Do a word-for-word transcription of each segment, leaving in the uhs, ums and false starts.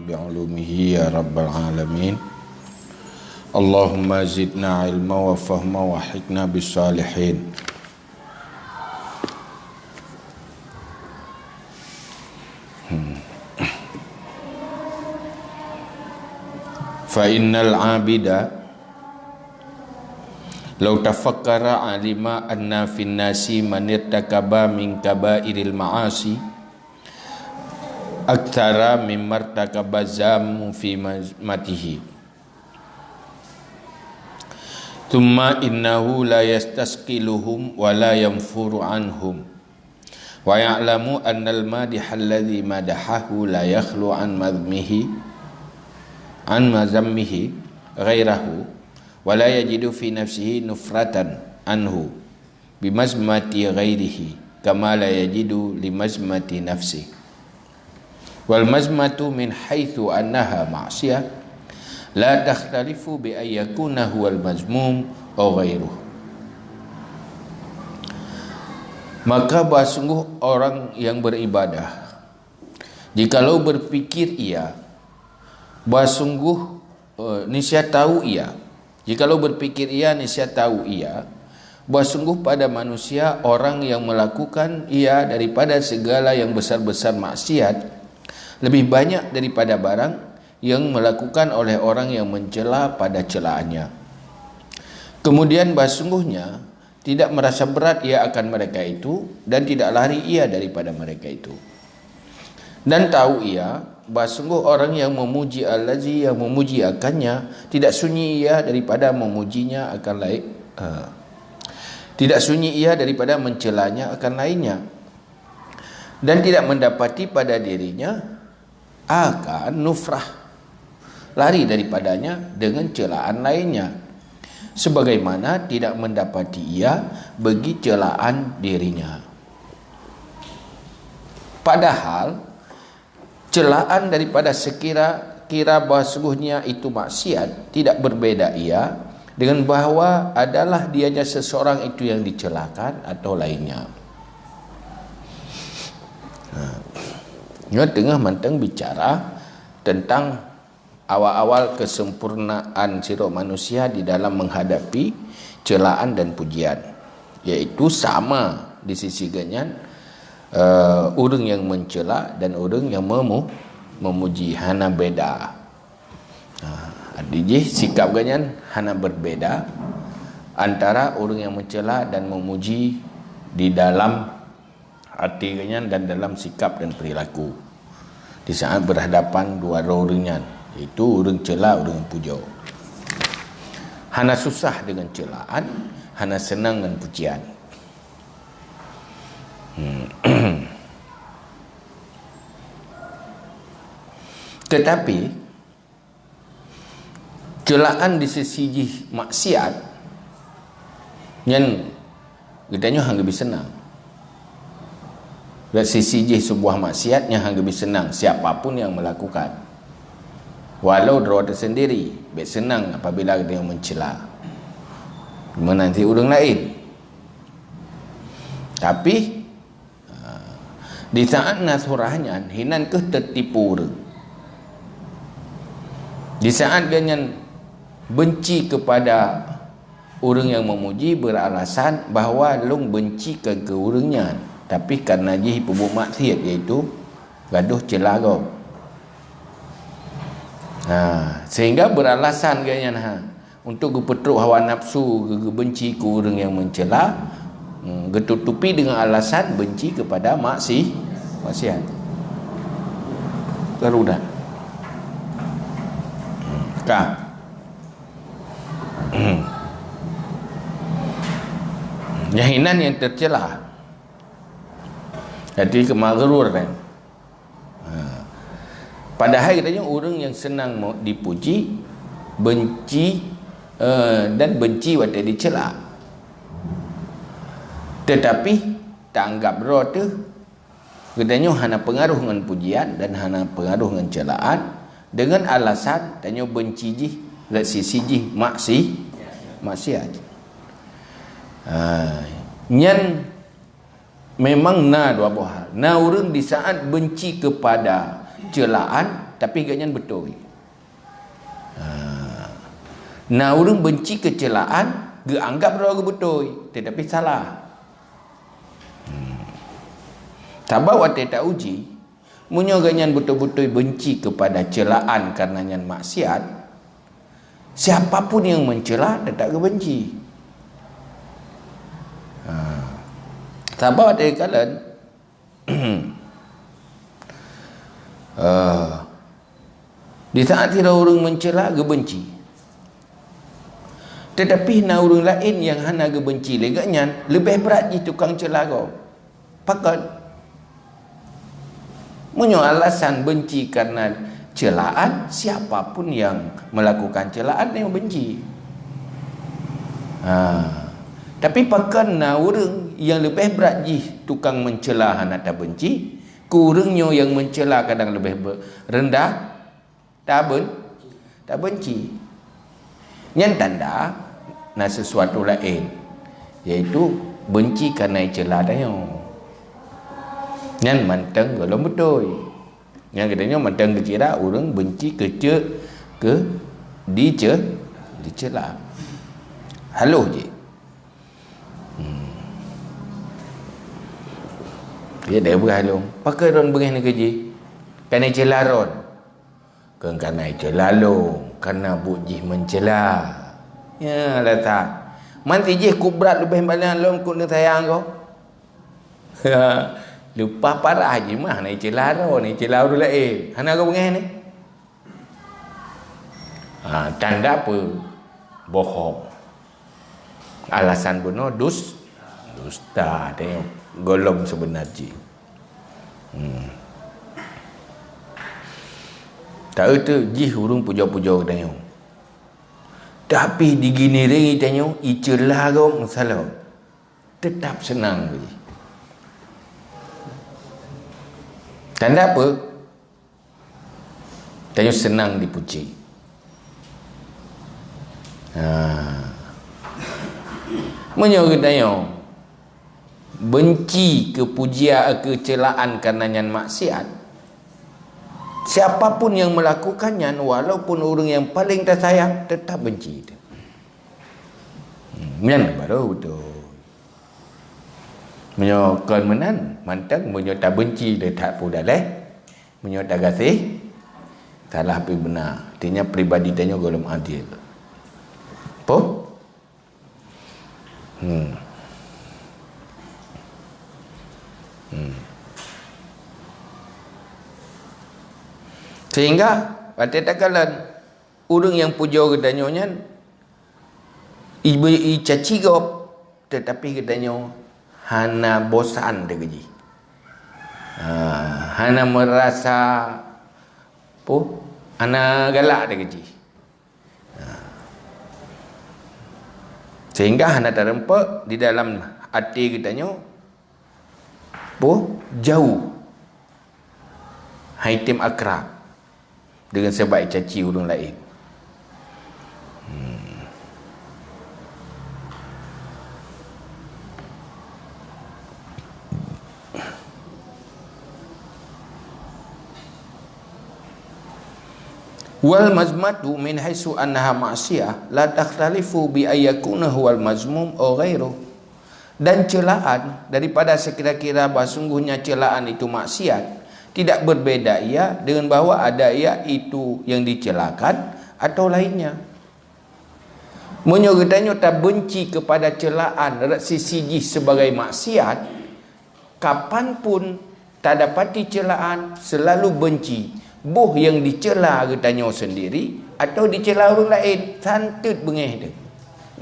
بعلومه يا رب العالمين. اللهم زدنا علما وفهما وألحقنا بالصالحين. فإن العابد لو تفكر علم أن في الناس من ارتكب من كبائر المعاصي أكثر مما ارتكب الذم في مذمته. ثم إنه لا يستثقلهم ولا ينفر عنهم، ويعلم أن المادح الذي مدحه لا يخلو عن مذمه، عن مذمه غيره، ولا يجد في نفسه نفرة عنه بمذمة غيره كما لا يجد لمذمة نفسه. والمذمة من حيث أنها معصية لا تختلف بأن يكون هو المذموم أو غيره. Maka bah sungguh orang yang beribadah, jikalau berpikir ia, bah sungguh, eh, niscaya tahu ia, jikalau berpikir ia, niscaya tahu ia, bah sungguh pada manusia orang yang melakukan ia daripada segala yang besar-besar maksiat lebih banyak daripada barang yang melakukan oleh orang yang mencela pada celaannya. Kemudian bah sungguhnya tidak merasa berat ia akan mereka itu, dan tidak lari ia daripada mereka itu. Dan tahu ia bah sungguh orang yang memuji allazi, yang memuji akannya, tidak sunyi ia daripada memujinya akan lain, eh, tidak sunyi ia daripada mencelanya akan lainnya, dan tidak mendapati pada dirinya akan nufrah, lari daripadanya dengan celaan lainnya, sebagaimana tidak mendapati ia bagi celaan dirinya. Padahal celaan daripada sekira-kira bahwa sungguhnya itu maksiat tidak berbeda ia dengan bahwa adalah dianya seseorang itu yang dicelakan atau lainnya. Ha. Nyoe teungoh mantong bicara tentang awal-awal kesempurnaan sidroe manusia di dalam menghadapi celaan dan pujian, yaitu sama di sisi geuhnyan, eh, ureuëng nyang mencela dan ureuëng nyang memu-, memuji, hana beda. Ha, arti jih sikap geuhnyan hana berbeda antara ureuëng nyang mencela dan memuji di dalam hati geuhnyan dan dalam sikap dan perilaku di saat berhadapan dua droe ureuëng nyan, yaitu ureuëng cela, ureuëng pujoe. Hana susah dengan celaan, hana seunang ngon pujian. Hmm. Tetapi, celaan di sisi jih maksiat, nyan geutanyoe hana geubri seunang. Dari sisi jih sebuah maksiat nyan hana geubri seunang siapa pun yang melakukan. Walau droe teusendiri, bèk seunang apabila geutanyoe meucela, meunanti ureuëng laén. Tapi, ha, di saat na surah nyan, hinan kheueh teutipu ureuëng. Di saat geuhnyan benci kepada ureuëng nyang memuji beralasan bahwa lôn benci keu, keu ureuëng nyan, tapi karena jih peubuet maksiat, yaitu gadoh cela gob. Ha, sehingga beralasan geuhnyan, ha, untuk geupeutrok hawa nafsu, geu-, geubenci keu ureuëng nyang meucela, hmm, geututupi dengan alasan benci kepada maksi-, maksiat. Lalu dah. Hmm, ka. Nyang hinan nyang teucela. Jadi keu maghrur kan. Ha. Padahai geutanyoe ureuëng nyang seunang mo-, dipuji, benci, eh, dan benci watée dicela. Tetapi taanggap droe teuh geutanyoe hana peungaroh ngon pujian dan hana peungaroh ngon celaan, dengan alasan tanyoe benci jih, rot sisi jih maksi-, maksiat. Ha, nyan memang na dua boh hal. Na ureuëng di saat benci kepada celaan, tapi gobnyan beutôi. Ha. Na ureuëng beunci keuceulaan, geuanggap droe geubeutôi, tetapi salah. Hmm. Sabab watée ta uji, meunyoe gobnyan beutôi-beutôi beunci keupada ceulaan kareuna nyan maksiat, siapa pun yang mencela tetap geubeunci. Ha. Sabab watée kalon, eh, di saat sidroe ureuëng mencela geubeunci. Tetapi na ureuëng laén nyang hana geubeunci lé gobnyan, leubeh brat jih tukang cela gob. Pakon? Meunyoe alasan beunci kareuna ceulaan, siapa pun yang melakukan ceulaan nyoe beunci. Ha. Tapi pakon na ureuëng nyang leubeh brat jih tukang meucela hana tabeunci, keu ureuëng nyoe nyang meucela kadang leubeh be-, rendah, taben-, tabeunci. Nyan tanda na sesuatu laén, yaitu beunci kareuna cela tanyoe. Nyan mantong gohlom beutôi. Nyan geutanyoe mantong geucira ureuëng beunci keu ce-, keu dice-, dicela. Haloh jih. Hmm. Ya, dia beurah lom. Pakon droen beungéh nangkeuh jih? Kareuna cela droen. Kon kareuna cela lom, kareuna buet jih meucela. Ya, alasan. Man si jih kubrat leubeh bana lom keu neusayang gob. Leupah parah jih mah, na cela droe, na cela ureuëng laén. Hana gob beungéh nyoe. Ha, tanda apa? Bohong. Alasan bunoe dus-, dusta, tengok gohlom sebenar jih. Hmm. Taeu tu jih ureuëng pujoe-pujoe geutanyoe. Tapi di giniréng geutanyoe, icela gob meusalah. Tetap seunang jih. Tanda apa? Tanyoe seunang dipuji. Ha. Meunyoe geutanyoe beunci keu pujia-, keu ceulaan kareuna nyan maksiat, siapa pun yang melakukan nyan, walaupun ureuëng nyang paleng tasayang, tetap beunci. Nyan baru beutôi. Meunyoe kon meunan, mantong meunyoe tabeunci le that peue daleh, meunyoe tagaséh, salah pih beuna. Artinya pribadi tanyoe gohlom adil. Peue? Hmm. Hmm. Sehingga, watée takalon ureuëng nyang pujoe geutanyoe nyan, ibe-, icaci gob, tetapi geutanyoe hana bosan deungon jih. Ha, hana meurasa, peue, hana galak deungon jih. Ha. Sehingga hana tareumpok di dalam até geutanyoe, peue, jauh. Haitem akrab deungon sabab caci ureuëng laén. Hmm. Wal mazmatu min haitsu annaha ma'siyah la takhtalifu bi ayyakuna huwal mazmum aw ghairuh. Dan celaan daripada sekira-kira bahwa sungguhnya celaan itu maksiat, tidak berbeda ia dengan bahwa ada ia itu yang dicelakan atau lainnya. Meunyoe geutanyoe tabeunci keupada celaan rot sisi jih sibagai maksiat, kapan pun tadapati celaan, seulalu beunci, boh nyang dicela geutanyoe seundiri atawa dicela ureuëng laén, santeut beungéh teuh.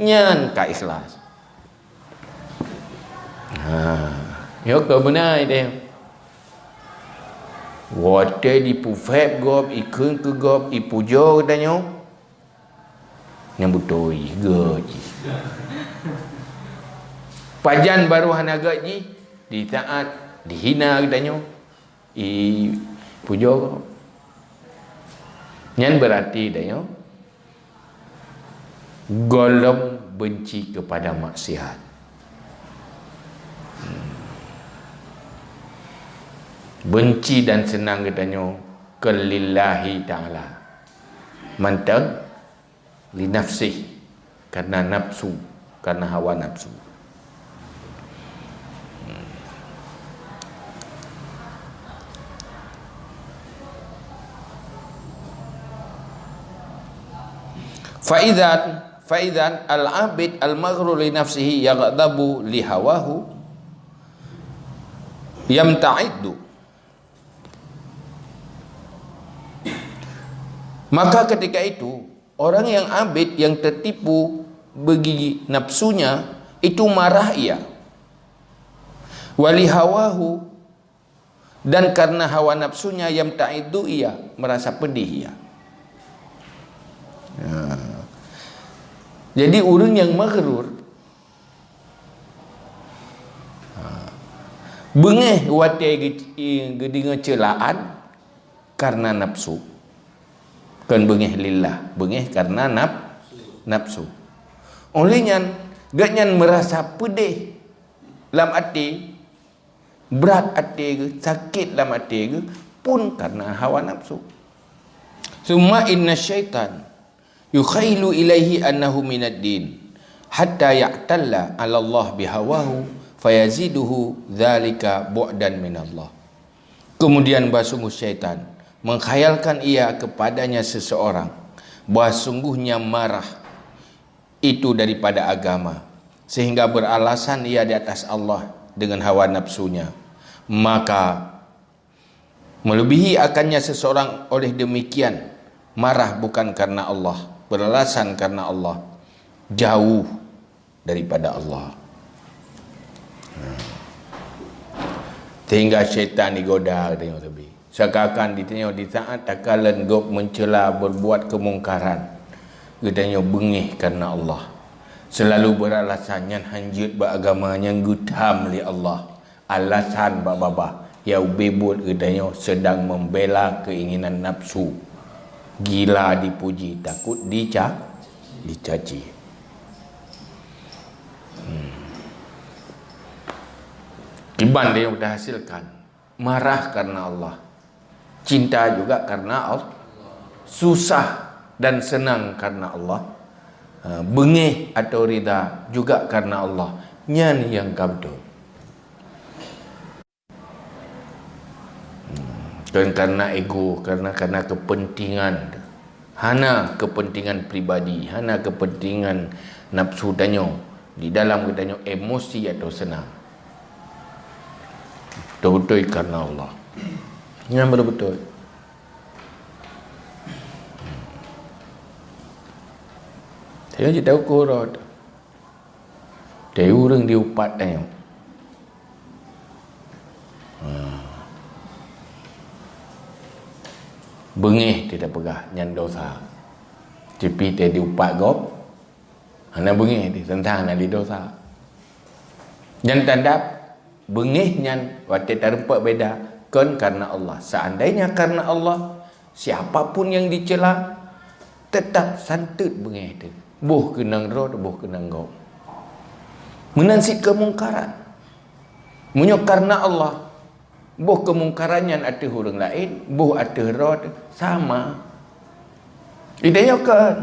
Nyan ka ikhlas. Ha, nyoe keuh beuna idéh. Watée jipeufeb gob, ikheun keu gob, ipujoe geutanyoe, nyang beutôi gét jih. Pajan barô hana gét jih, di saat dihina geutanyoe, ipujoe gob. Nyan beurati tanyoe gohlom beunci keupada maksiat. Beunci dan seunang geutanyoe Kön lillahi ta'ala. Mantong li nafsih, karena nafsu, karena hawa nafsu. Faizan, faizan al-abid al-maghrur li nafsihi yaghdabu li hawahu yamta'iddu. Maka ketika itu, orang yang abid, yang tertipu bagi nafsunya, itu marah ia. Wali hawahu, dan karena hawa nafsunya, yamta'iddu ia, merasa pedih ia. Ya. Jadi, ureuëng nyang maghrur, ha, beungéh watée geu-, geudeungoe ceulaan karena nafsu. Kon beungéh lillah, beungéh karena naf-, nafsu. Oleh nyan, gobnyan merasa pedih lam até, brat até geuh, sakét lam até geuh, pun karena hawa nafsu. Summa inna syaitan yukhailu ilaihi annahu minad din, hatta ya'talla 'ala Allah bihawahu, fayaziduhu dzalika bu'dan minallah. Kemudian, bah sungguh syaitan mengkhayalkan ia kepadanya seseorang, bah sungguhnya marah itu daripada agama, sehingga beralasan ia di atas Allah dengan hawa nafsunya. Maka, melebihi akannya seseorang oleh demikian marah bukan karena Allah, beralasan karena Allah, jauh daripada Allah. Sehingga syaitan digoda geutanyoe teubi. Seakan-akan geutanyoe di saat takalon gob meuncela berbuat kemungkaran, geutanyoe beungéh karena Allah. Selalu beralasan nyan hanjeuet bak agama nyang geutham lé Allah. Alasan bak babah, ya ubé buet geutanyoe sedang membela keinginan nafsu. Gila dipuji, takut dica-, dicaci. Hmm. Kiban dia yang kita hasilkan. Marah karena Allah. Cinta juga karena Allah. Susah dan senang karena Allah. Ha, beungéh atau rida juga karena Allah. Nyan nyang ka beutôi. Hmm, kan karena ego, karena, karena kepentingan. Hana kepentingan pribadi, hana kepentingan nafsu tanyoe di dalam geutanyoe emosi atau senang. Beutôi-beutôi karena Allah. Nyan beutôi-beutôi. Saya cit tahu kurot. Teu ureuëng diupat tanyoe. Ha. Beungéh teu tapeugah nyan dosa. Tapi teu diupat gob, hana beungéh teu, teuntang hana di dosa. Nyan tanda beungéh nyan watée tarumpok beda, kon karena Allah. Seandainya karena Allah, siapa pun yang dicela, tetap santeut beungéh teu. Boh keunong droe, boh keunong gob. Meunan cit keumungkaran. Meunyoe karena Allah, boh keumungkaran nyan ateueh ureuëng laén, boh ateueh droe teu, sama. Geutanyoe kon.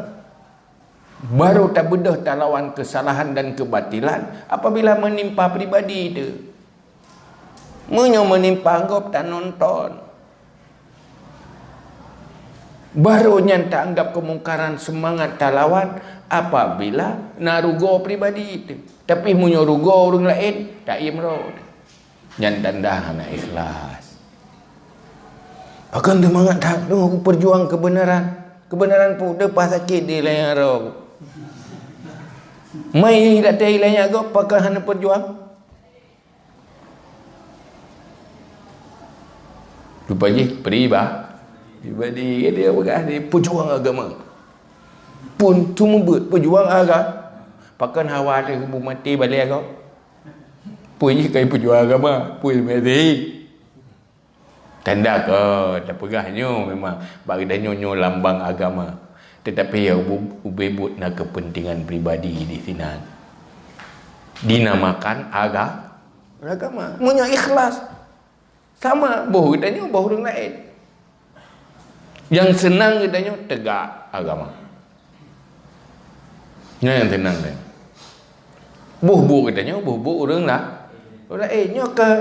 Baru tabeudôh talawan kesalahan dan kebatilan apabila menimpa pribadi teu. Meunyoe meunimpa gob tanonton. Baru nyan taanggap keumungkaran seumangat talawan apabila na rugoe pribadi teu. Tapi meunyoe rugoe ureuëng laén, taiem rot. Nyan tanda hana ikhlas. Pakon teumangat that, "Duh, kupeujuang keubeunaran." Keubeunaran peue? Deuh paih sakét di lanyat droe. Mai dak teuh lanyat gob, pakon hana peujuang? Rupa jih priba-, pribadi dia peugah dia peujuang agama. Pun seumeubeuet peujuang agama. Pakon hawa teuh bu maté balée gob. Peue jih kai peujuang agama, peue meuzi. Tanda keu tapeugah nyoe memang bak geutanyoe nyoe lambang agama. Tetapi ya ubu-, ubé buet na kepentingan pribadi di sinan. Dinamakan aga-, agama. Meunyoe ikhlas, sama boh geutanyoe boh ureuëng laén. Nyang seunang geutanyoe tegak agama. Nyan nyang seunang deh. Boh buet geutanyoe, boh buet ureuëng la-, ureuëng laén. Nyoe kan,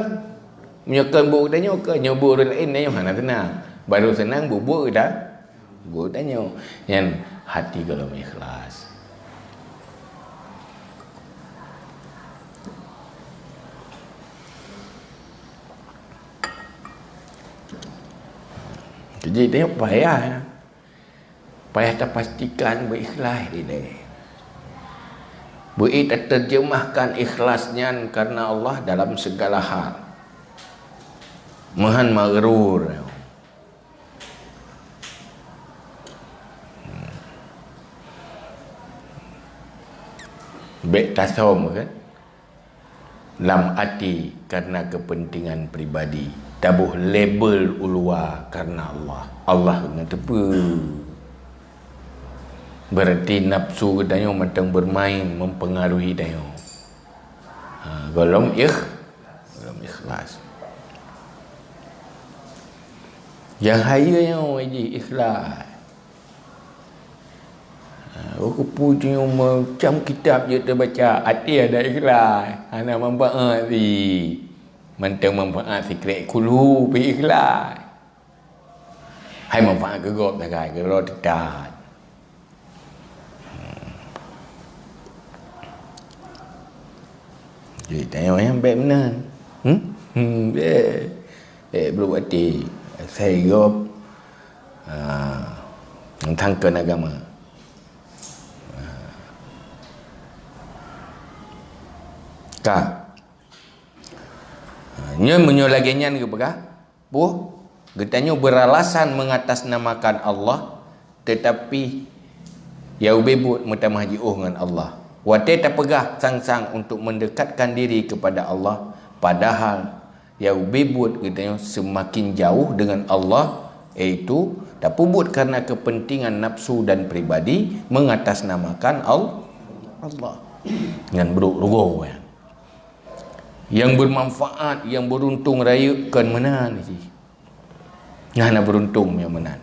nyoe kan buet geutanyoe kan, nyoe buet ureuëng laén, nyoe hana seunang. Baru seunang boh buet geuta-, buet geutanyoe. Nyan hati gohlom ikhlas. Jadi tengok payah, ya. Payah tapastikan beuikhlaih ilée. Beuit taterjemahkan ikhlas nyan karena Allah dalam segala hal. Meuhan maghrur. Bék tasom, kan? Lam até karena kepentingan pribadi, taboh label uluwa karena Allah. Allah ngon teupeu. Berarti nafsu geutanyoe mantong bermain, mempengaruhi tanyoe. Ha, gohlom ikh-, gohlom ikhlas. Nyang hayeue nyoe jih ikhlas. Ha, oh, keupeue tanyoe macam kitab jeuet teubaca, até ada ikhlas, hana manfaat sih. Mantong manfaat sikrek kulu pih ikhlas. Hai manfaat keu gob sagai, keu droe teutat. Jadi tanyoe nyang bék meunan. Hmm? Hmm, bék. Bék beuruek até. Asai gob, ah, teuntang keu agama. Ah. Ka. Ah, nyoe meunyoe lagée nyan geupeugah, Boh, geutanyoe beralasan mengatasnamakan Allah, tetapi ya ubé buet meutamah jiôh ngon Allah. Watée tapeugah sang-sang untuk mendekatkan diri kepada Allah, padahal ya ubé buet geutanyoe semakin jauh dengan Allah, yaitu tapeubuet karena kepentingan nafsu dan pribadi, mengatasnamakan Al-, Allah. Nyan brok rugoe nyan. Nyang bermanfaat, nyang beruntung rayeuk kon meunan jih. Nyang hana beruntung nyang meunan.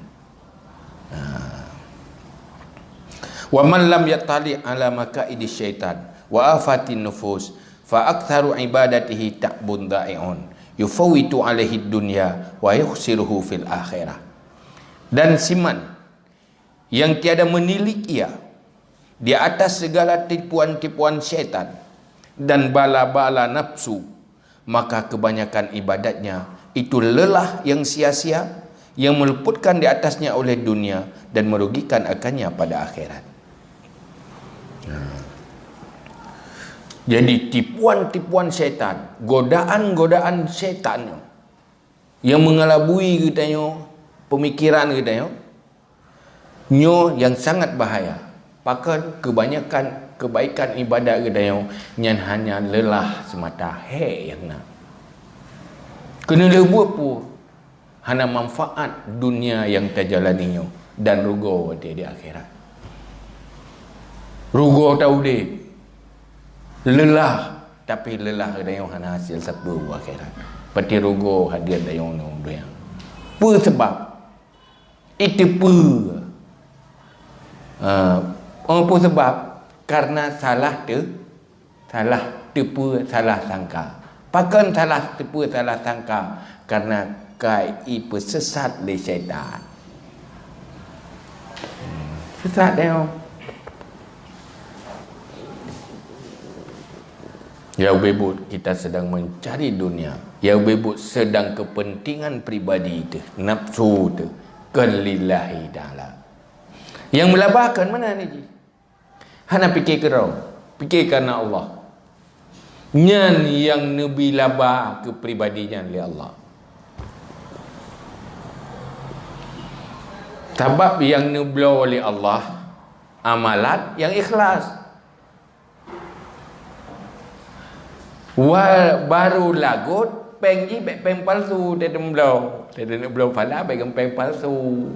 Ha. Wa man lam yattali' ala makaidi syaitan wa afatin nufus fa aktsaru ibadatihi ta'bun dha'i'un yufawwitu alaihi dunya wa yukhsiruhu fil akhirah. Dan siman yang tiada menilik ia di atas segala tipuan-tipuan syaitan dan bala-bala nafsu, maka kebanyakan ibadatnya itu lelah yang sia-sia, yang meluputkan di atasnya oleh dunia dan merugikan akannya pada akhirat. Jadi, tipuan-tipuan syaitan, godaan-godaan syaitan yang mengelabui geutanyoe, pemikiran geutanyoe, nyoe nyang sangat bahaya. Pakon keubanyakan kebaikan ibadat geutanyoe nyan hanya lelah semata, hék nyang na. Keuneulheueh buet peue hana manfaat dunia nyang tajalani nyoe dan rugoe watée di akhirat. Rugoe taudeb, lelah, tapi lelah geutanyoe hana hasil sapeue u akhirat. Pati rugoe hadir tanyoe nyoe u dunia. Peue sabab? Iteupeue. Ha, oh, peue sabab? Karena salah teu-, salah teupeue, salah sangka. Pakon salah teupeue, salah sangka? Karena ka ipeusesat lé syaitan. Hmm, sesat dia. Ya ubé buet kita sedang mencari dunia. Ya ubé buet sedang kepentingan pribadi teuh, nafsu teuh, kon lillahi ta'ala. Nyang meulaba kon meunan jih. Hana pike keudroe, pike karena Allah. Nyan nyang neubi laba keu pribadi nyan lé Allah. Sabab nyang neubloe lé Allah amalan nyang ikhlas. Wa-, baru lagot péng jih bék péng palsu, teudeuneuh bloe. Teudeuneuh bloe phala bék ngon péng palsu.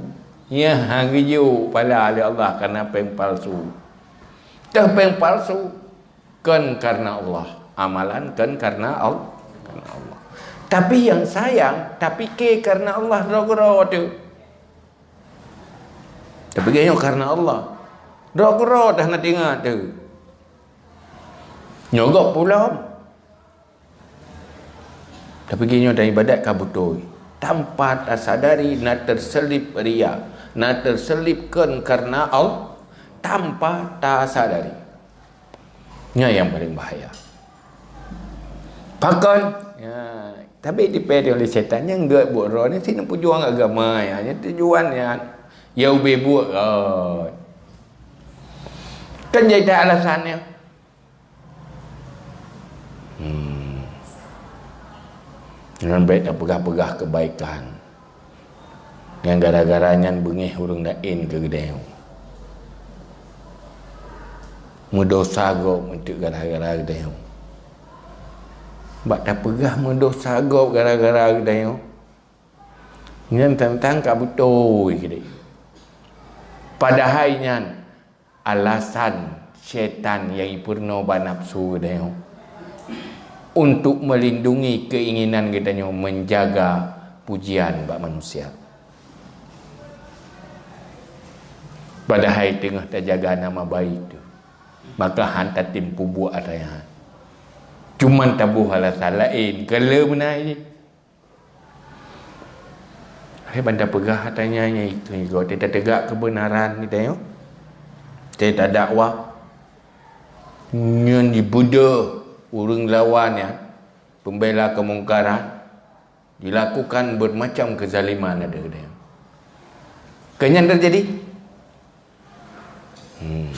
Nyan han geujok phala lé Allah karena péng palsu. Teuh péng palsu kon karena Allah, amalan kon karena Al-, karena Allah. Tapi nyang sayang, tapike karena Allah droe-droe teuh. Tapi geutanyoe karena Allah. Droe keudroe dah na teuingat tu. Nyoe gob pulang. Tapi geutanyoe dan ibadat ka beutôi. Tanpa tasadari na terselip riya, na terselip kon karena Allah, tanpa tasadari. Nyan nyang paling bahaya. Pakon? Ya, tapi dipeu oleh syaitan nyang geuet buet droe ni sinoe pejuang agama ya, nyang tujuan ya, ya ubé buet kan. Kan jadi alasan ya. Hmm. Nyan bèk tapeugah-peugah keubaikan. Nyang gara-gara nyan beungéh ureuëng laén keu geutanyoe. Meudosa gob meuteuk gara-gara geutanyoe. Bak tapeugah meudosa gob gara-gara geutanyoe. Nyan teuntang ka beutôi keudéh. Padahai nyan alasan syaitan nyang ipeurunoe bak nafsu geutanyoe untuk melindungi keinginan geutanyoe menjaga pujian bak manusia. Padahai teungoh tajaga nama baik tu, maka han tatem peubuet atra nyan. Cuman taboh alasan laén, keu le meunan jih. Hai ban tapeugah atra nyan, nyan itu, itu, watèe tateugak keubeunaran geutanyoe, watèe tadakwah, nyan jibeudôh ureuëng lawan nyan, pembela keumungkaran, dilakukan bermacam kezaliman ateueh geutanyoe. Keu nyan teujadi? Hmm.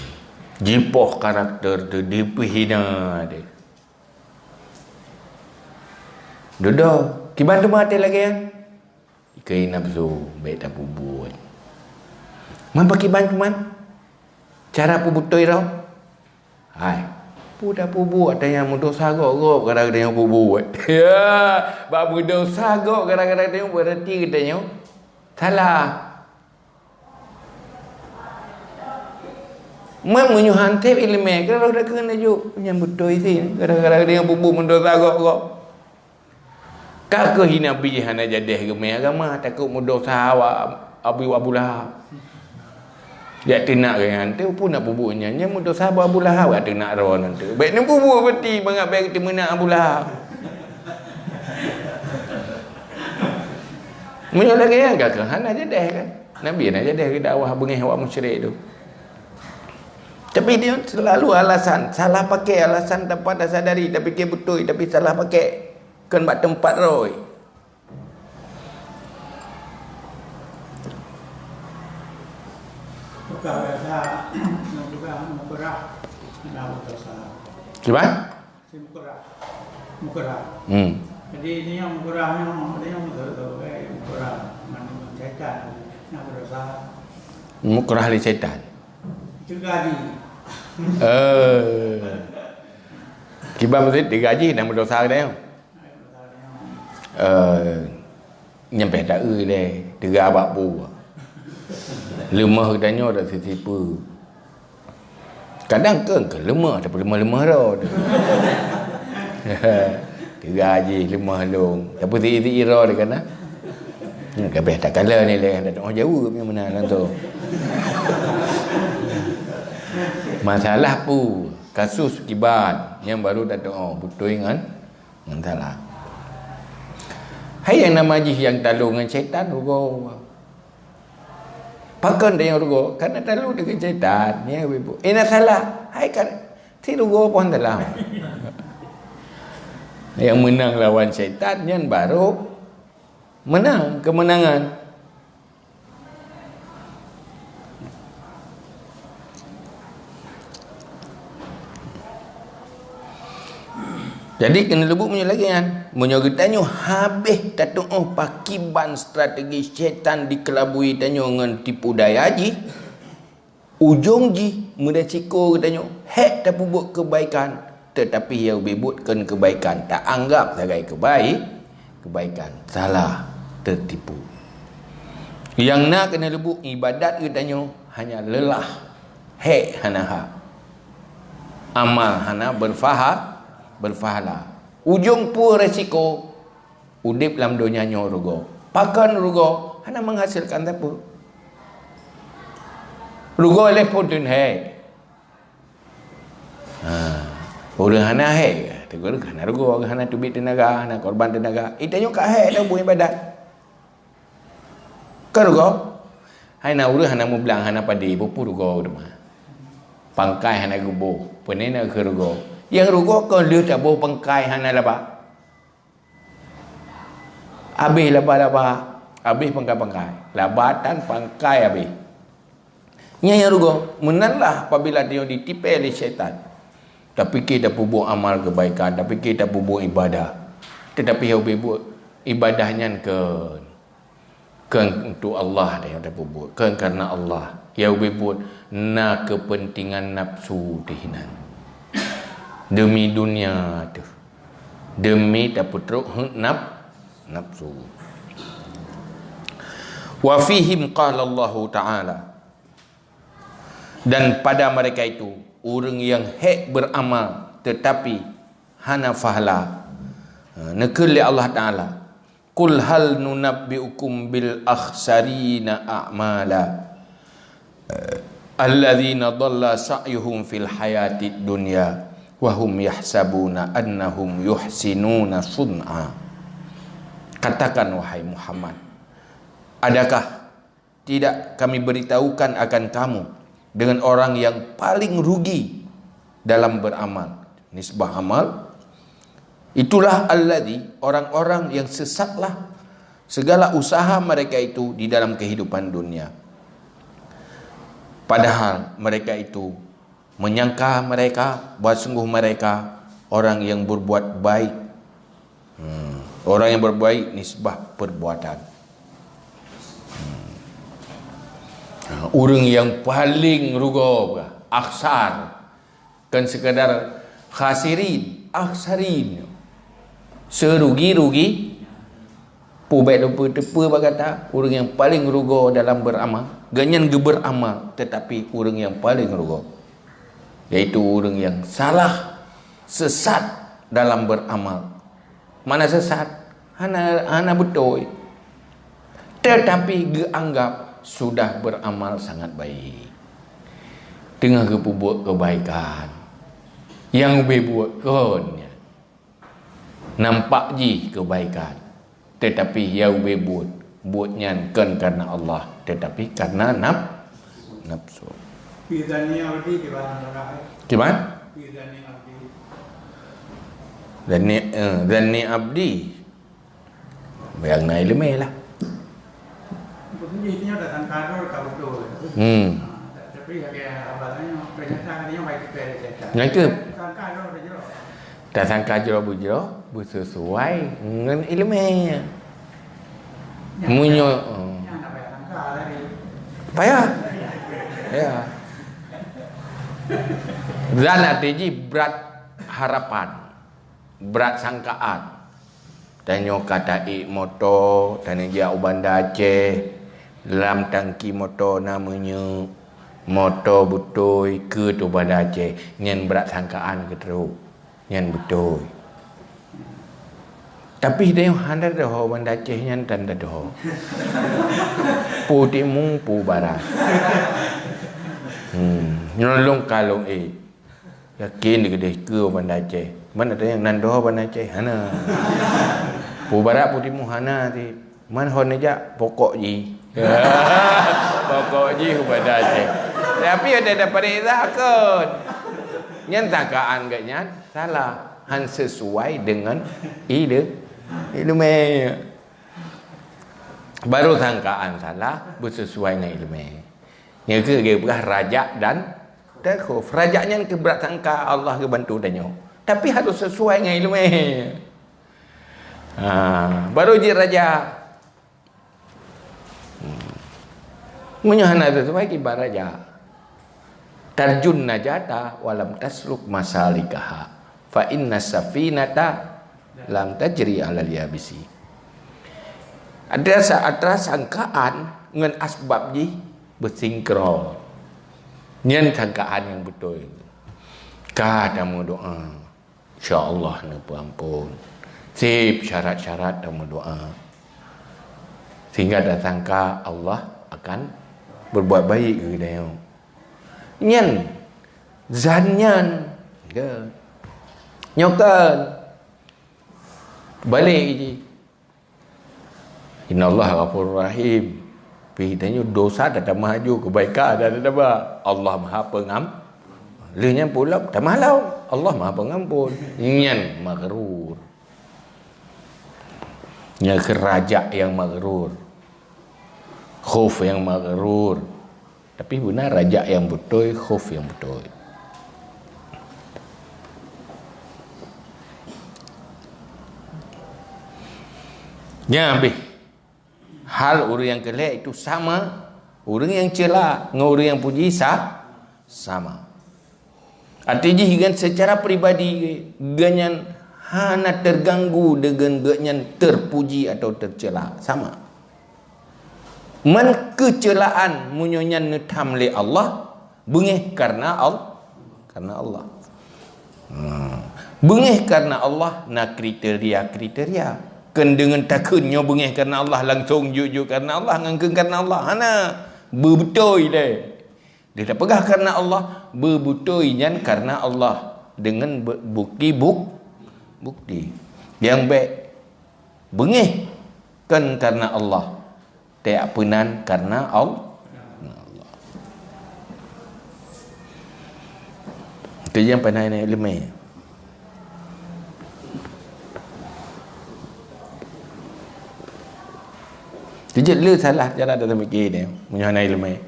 Jipoh karakter teuh, dipeuhina teuh. Dudoe, kiban teuma watèe lagèe nyan? Keu nafsu bèk tapeubuet. Man pakiban cuman cara peubeutôi droe? Hai, peue tapeubuet atra nyan meudosa gob-gob gara-gara nyang peubuet. Ya, bak meudosa gob gara-gara geutanyoe berarti geutanyoe salah. Meunyoe han teb iéleumé, ka roh dakeuh neujok, nyan beutôi sit, gara-gara nyang peubuet meudosa gob-gob. Ka keuh Nabi hana jadeh geumé agama, takot meudosa awak Abu, Abu Lahab. Jak teunak geuh nyan, teuh peue na peubuet nyan, nyan meudosa Abu, Abu Lahab, jak teunak droe nyan teuh. Bèk neupeubuet beuti mangat bèk teumeunak Abu Lahab. Meunyoe lagèe nyan ka keuh hana jadeh kan. Nabi hana jadeh geudakwah beungéh awak musyrik tu. Tapi dia selalu alasan, salah pakai alasan tanpa tasadari, tapike beutôi tapi salah pakai. Kon bak teumpat rhoi. Bukan biasa, bukan mukrah, ada dosa. Kiban? Si mukrah. Mukrah. Hmm. Jadi, ini yang mukrah ni, dia yang betul-betul, eh, mukrah. Mana syaitan, yang berdosa. Mukrah lé syaitan. Itu gaji. Eh. Kiban meusit digaji dan berdosa ke dia? Eh, nyan pih taeu lé, teuga bak bu. Leumah geutanyoe dak sisi peue. Kadang keu, keu leumah, tapi leumah-leumah droe tu. Teuga jih leumah lôn, tapi sisi-sisi droe tu kana. Hmm, kabeh takalon ilèe, dak teu'oh jaweueb nyang meunan langsung. Masalah peue, kasus kiban, nyang baru dak teu'oh beutôi ngon Ngon salah. Hai nyang nama jih nyang talô ngon syaitan rugoe. Pakon tanyoe rugoe? Karena talô deungon syaitan, ya, Ibu. Eh, na salah. Hai kan, si rugoe pun salah. Nyang meunang lawan syaitan, nyan baru meunang, kemenangan. Jadi, keuneuk leubuet meunyoe lagèe nyan. Meunyoe geutanyoe habéh tatu'oh pakiban strategi syaitan dikeulabui tanyoe ngon tipu daya jih, ujong jih meuresiko geutanyoe hék tapeubuet keubaikan, teutapi nyang ubé buet kon keubaikan, taanggab sagai keubai-, keubaikan, salah, teutipu. Nyang na keuneuk leubuet ibadat geutanyoe hanya leulah, hék hana hak, amal hana beurpaha-, beurpahala. Ujong peue resiko? Udeb lam donya nyoe rugoe. Pakon rugoe? Hana menghasilkan sapeue. Rugoe lé phon teun hék. Ha. Ureuëng hana hék, teungku hana rugoe, hana teubiet teunaga, hana korban teunaga. Itanyoe ka hék dah buet ibadat. Ka rugoe. Hai na ureuëng hana meublang, hana padé, peue rugoe teuma. Pangkai hana geuboh, peue na keu rugoe. Nyang rugoe kon lheueh taboh pangkai hana laba. Abéh laba-laba, abéh pangkai-pangkai. Laba tan pangkai abéh. Nyan nyang rugoe, meunan lah apabila tanyoe ditipée lé syaitan. Tapiké tapeubuet amal keubaikan, tapiké tapeubuet ibadah. Teutapi nyang ubé buet ibadah nyan kon, kon untuk Allah nyang tapeubuet, kon karena Allah. Nyang ubé buet na keupeuntengan nafsu teuh inan. Deumi dunia teuh. Deumi tapeutrok heuet naf-, nafsu. Wa fihim qala Allahu Ta'ala, dan pada mereka itu, ureuëng nyang hék beuramal teutapi hana pahala, neukheun lé Allah Ta'ala, "Qul hal nunabbi'ukum bil akhsarina a'mala, alladzina dhalla sa'yuhum fil hayatid dunya wa hum yahsabuna annahum yuhsinuna sun'a." Katakan, wahai Muhammad, adakah tidak Kami beritahukan akan kamu dengan orang yang paling rugi dalam beramal? Nisbah amal. Itulah alladzi, orang-orang yang sesatlah segala usaha mereka itu di dalam kehidupan dunia. Padahal mereka itu menyangka mereka, bahwa sungguh mereka orang yang berbuat baik. Hmm. Orang yang berbuat baik nisbah perbuatan. Hmm. Ha, ureuëng nyang paléng rugoe, akhsar. Kon sekadar khasirin, akhsarin. Seurugi-rugi. Peue bék teupeu-teupeu bak gata, ureuëng nyang paléng rugoe dalam beuramal. Gobnyan geubeuramal, teutapi ureuëng nyang paléng rugoe, yaitu ureuëng nyang salah, sesat dalam beuramal. Mana sesat? Hana, hana beutôi. Teutapi geuanggap sudah beuramal sangat baik. Teungoh geupeubuet keubaikan. Nyang ubé buet kon nyan. Nampak jih keubaikan. Teutapi nyang ubé buet, buet nyan kon karena Allah, teutapi karena naf-, nafsu. Fi dhanni abdi kiban? Kiban? Fi dhanni abdi. Dhanni, eh, dhanni abdi. Nyang na iéleumé lah. Maksudnya, intinya dah sangka droe ka beutôi. Hmm. Tapi lagi abang tanya, ternyata dia baik kita ada cerita. Nyang tu. Sangka droe dah jroh. Tasangka jroh beujroh, beuseusuai ngon iéleumé. Meunyoe, hmm. Payah. Ya. Dan até jih brat harapan, brat sangkaan. Tanyoe ka taék moto, taneujak u Banda Aceh, lam tangki moto na minyeuk, moto beutôi keu u Banda Aceh, nyan brat sangkaan keu trok. Nyan beutôi. Tapi tanyoe hana tatuho Banda Aceh nyan tan tatuho. Peue Timu, peue Barat. Hmm, nyoe lôn kalon ék. Yakin keudeh keu Banda Aceh. Mana tanya nan doh Banda Aceh? Hana. Peue Barat, peue Timu hana ti. Man hon neujak pokok jih. Pokok jih u Banda Aceh. Tapi ada dapat izah kon. Nyan sangkaan geuh nyan salah. Han sesuai dengan ile-, ileumé. Baru sangkaan salah, beusesuai ngon ileumé. Nyan keuh geupeugah rajak dan takhuf. Rajak nyan keu brat sangka Allah geubantu tanyoe. Tapi harus sesuai ngon ileumé. Ha, baru jeuet rajak. Hmm. Meunyoe hana sesuai, kiban rajak. Tarjun najata walam tasluk masalikaha. Fa inna safinata lam tajri alal yabisi. Ada sa-, ada sangkaan ngon asbab jih beusinkron. Nyan sangkaan nyang beutôi. Ka tameudoá, insya Allah neupeuamphon. Seb syarat-syarat tameudoá. Sehingga tasangka Allah akan berbuat baik keu geutanyoe. Nyan zan nyan. Nyoe kan balik jih. Innallaha ghafurur rahim. Pih tanyoe dosa tatamah aju, keubaikan tatamah. Allah Maha Pengam-, lheueh nyan pulang tamah lom. Allah Maha Pengampun. Nyan maghrur. Nyan kheun raja nyang maghrur. Khauf nyang maghrur. Tapi beuna raja nyang beutôi, khauf nyang beutôi. Nyan habéh. Hal ureuëng nyang keu lhée itu sama, ureuëng nyang ceula ngon ureuëng nyang puji sa-, sama. Arti jih kan secara pribadi, gobnyan hana terganggu deungon gobnyan terpuji atau tercela. Sama. Man keuceulaan meunyoe nyan neutham lé Allah, beungéh karena Al-, karena Allah. Hmm. Beungéh karena Allah na kriteria-kriteria. Kon deungon takheun nyoe beungéh karena Allah langsung jujur karena Allah, ngon kheun karena Allah. Hana, beubeutôi lé. Dia tapeugah karena Allah, beubeutôi nyan karena Allah deungon be-, bukti buk-, bukti. Nyang bék beungéh kon karena Allah, teuk peunan karena Al-, karena Allah. Itu nyang pandai na iéleumé. Jeuet le salah cara tatamikir dia, meunyoe hana iéleumé.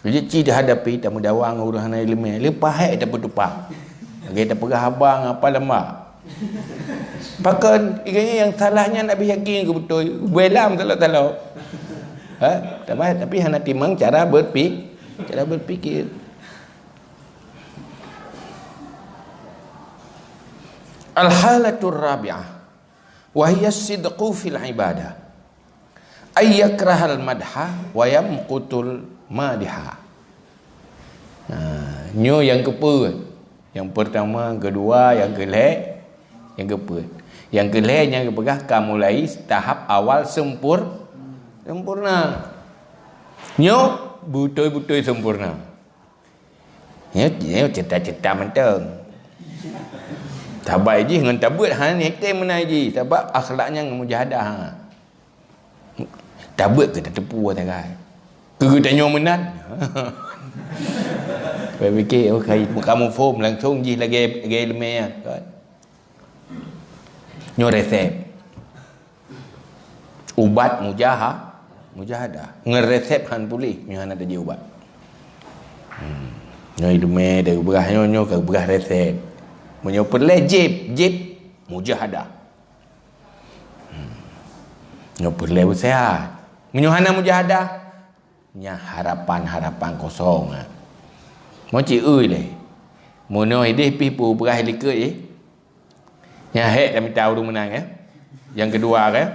Jeuet cit hadapi tameudawa ngon ureuëng hana iéleumé, leupah hék tapeutupa. Lagée tapeugah haba ngon apa lamba. Pakon, iganya nyang salah nyan habéh yakin keu beutôi, bela meutalok-talok. Ha? Tapi, tapi hana timang cara berpi-, cara berpikir. Al-halatur rabi'ah, wa hiya sidqu fil ibadah. Ay yakrahal madha wa yamqutul madiha. Nah, nyoe nyang keupeuet. Yang pertama, kedua, yang kelhée, yang keupeuet. Yang kelhée nyang geupeugah ka mulai tahap awal sempur-, sempurna. Nyoe beutôi-beutôi sempurna. Nyoe, nyoe cerita-cerita mantong. Sabai jih ngon tabeuet hana tem meunan jih, sabab akhlak nyan ngon mujahadah. Tabeuet keu tateupeue sagai. Keu geutanyoe meunan. Pai pikir, oh, kai, kamoe phom langsung jih lagée, lagée iéleumé nyan, kan? Nyoe resep. Ubat mujaha-, mujahadah. Ngon resep han puléh, nyoe hana tajeuet ubat. Hmm. Nyoe iéleumé, tapeugah nyoe, nyoe ka peugah resep. Meunyoe peureulée jép, jép mujahadah. Hmm. Nyoe peureulée beuseuhat. Meunyoe hana mujahadah, nyan harapan-harapan kosong, ha. Mo cit ui lé. Meunyoe idéh pih peue peugah likot, eh. Nyan hék tamita ureuëng meunan, eh. Nyang keudua, kan?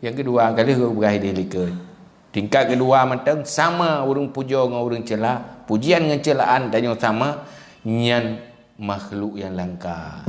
Nyang keudua, ka lheueh geupeugah idéh likot. Tingkat keudua mantong sama ureuëng pujoe ngon ureuëng ceula. Pujian ngon ceulaan tanyoe sama, nyan makhluk nyang langka.